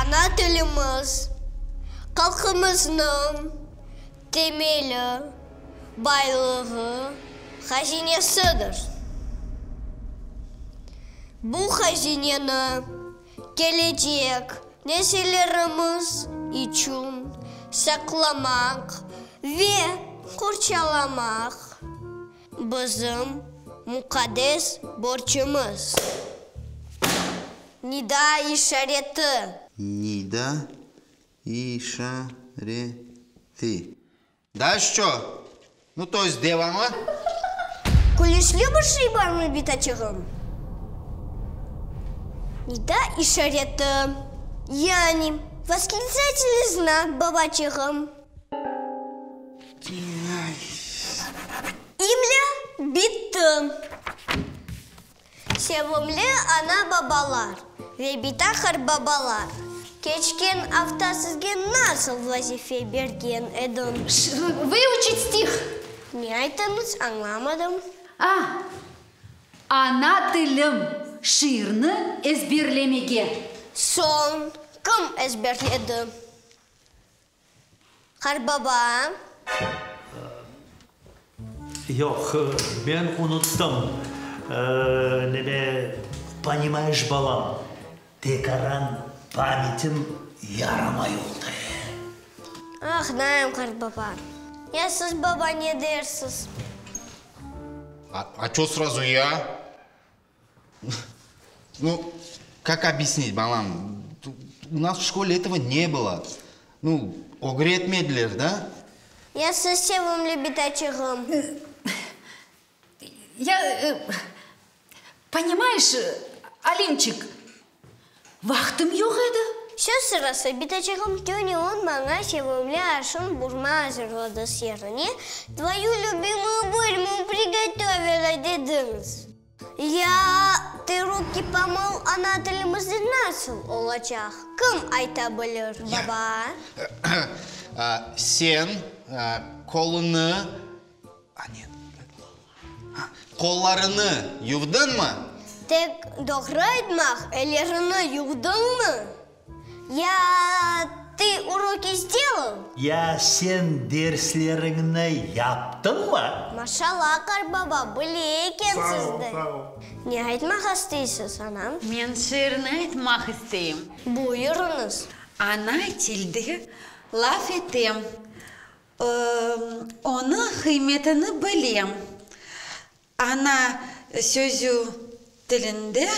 Ana tilimiz, halqımıznıñ temeli, baylığı, hazinesidir. Bu hazineni kelecek nesillerimiz içün saqlamaq ve qorçalamaq bizim muqaddes borcumız. Nida işareti. Nida işareti. Dальше ço? Nu, to est devamı? Külüşli bir şey barmı, bitaçığım? Nida işareti, yani vosklitsatelnıy znak, babaçığım. İmlâ bitti. Sevimli ana-babalar ve bita-qartbabalar, keçken afta sizge nasıl vazife bergen edim? Выучить stih. Ne ayttıñız, añlamadım. A, Ana tilim şiirni ezberlemege. Soñ kim ezberledi? Qartbaba. Yoq, men unuttım. Neme, ponimayeş, balam, tekaran pamyatim yaramay oldı. Añlayım, qartbaba. Ya siz, baba, ne dersiz? A ço srazu ya? Nu, kak obyasnit, balam, u nas v şkole etogo ne bylo, nu, ögretmediler, da? Ya siz, sevimli bitaçığım? Ya, ponimayeş, Alimçik, vaqtım yoq edi. Söz sırası, bitaçığım, tünevin maña sevimli aşım burma azırladı yerine tvoyu lübimuyu burmu prigotovila dediñiz. Ya tı ruki pomıl ana tilimizde nasıl olacaq, kim ayta bilir, baba? Sen qolunı, qollarını yuvdıñmı? Tek doğru aytmaq, ellerini yuvdıñmı? Ya tı uroki sdelal? Ya sen dersleriñni yaptıñmı? Maşalla, qartbaba, bile ekensiz de. Sağ ol, sağ ol. Ne aytmaq isteysiz, anam? Men şiirni aytmaq isteyim. Buyurıñız. Ana tilde laf etem, onıñ qıymetini bilem. Ana sözü tilinde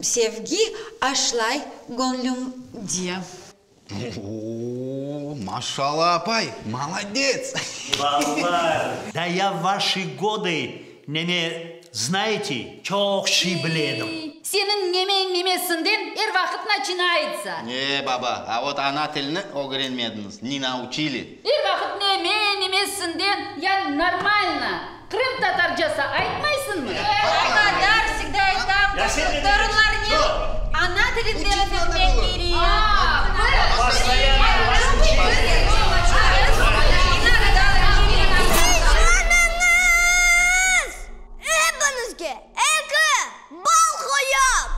sevgi aşlay göñlümde. O-o-o, maşalla, apay, molodets! Balalar, da ya v vaşi godı, neme, znaete, çoq şey bile edim. Seniñ nemeñ nemesinden er vaqıt naçinayetsa. E, baba, a vot ana tilini ögrenmediñiz, ne nauçili. Er vaqıt neme nemesinden, ya normalno qırımtatarcası aytmaysıñmı? Aytadar, vsegda aytam, torunlarnen ana tilinde laf etmek kerek. Tınçlanıñız! Epiñizge eki bal qoyam!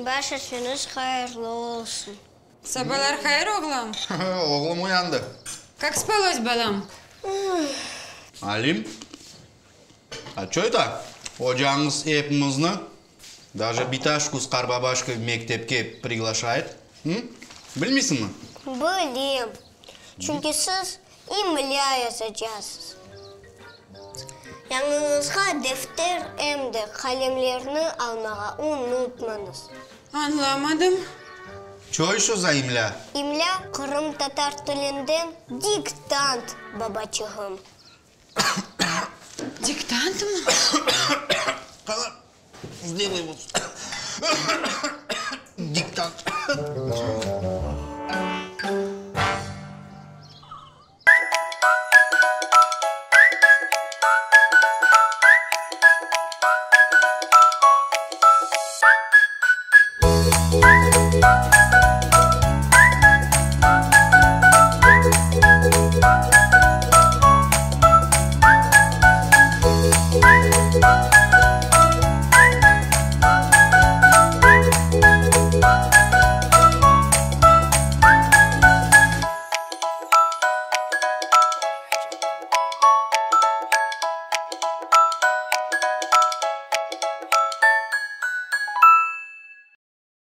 Baş işiñiz hayırlı olsun! Sabalar hayır, oğlum! Oğlum uyandı. Kak spalось, balam? Alim, a ço eto ocañız epimizni, daje bitaşku s qarbabaşkoy mektepke priglaşayet, ı? Bilmeysiñmi? Bilem. Çünki siz imlâ yazacaqsız. Yanıñızğa defter em de qalemlerni almağa unutmañız. Añlamadım. Ço işo za imlâ? İmlâ, qırımtatar tilinden diktant, babaçığım. Diktantmı? Qana, sdelay vot diktant.